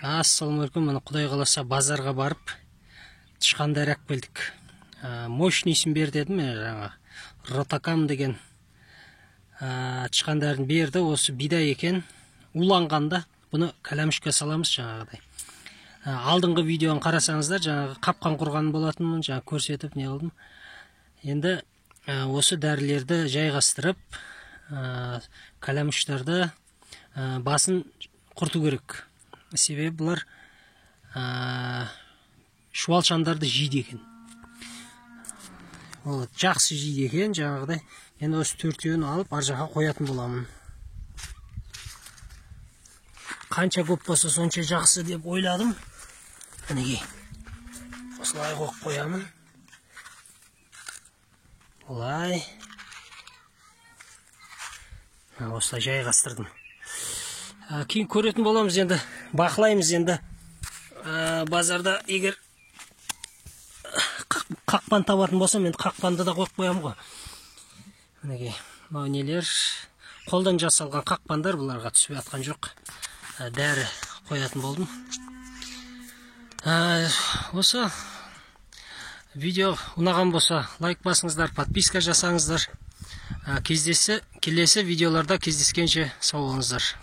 Ассалаумағалейкум. Міне, құдай қаласа, базарға барып тышқан дәрі алып келдік. Мощныйсын бер дедім, мен жаңа ротакам деген тышқан дәрін берді. Осы бидай екен, уланғанда бұны кәләмішке саламыз жаңағыдай. Алдыңғы видеоны қарасаңыздар, жаңағы қапқан құрған болатынмын, жаңа көрсетіп не қылдым. Енді осы дәрілерді жайғастырып, кәләміштарды басын құрту керек. Себебі бұлар шуалшандарды жейді екен. Вот, жақсы жейді екен жаңағыдай. Енді осы төртеуін алып ар жаққа қоятын боламын. Қанша көп болса, сонша жақсы деп ойладым. Мінекей, осылай қойып қоямын. Олай. Осылай жайғастырдым. Кейін көретін боламыз енді, бақылаймыз енді. Базарда егер қақпан табатын болсам, енді қақпанды да қойып қоямын ғой. Мінекей, мынау нелер қолдан жасалған қақпандар, бұларға түсіп жатқан жоқ. Дәрі қоятын болдым. Осы видео ұнаған болса, лайк басыңыздар, подписка жасаңыздар. Келесі видеоларда кездескенше сау болыңыздар.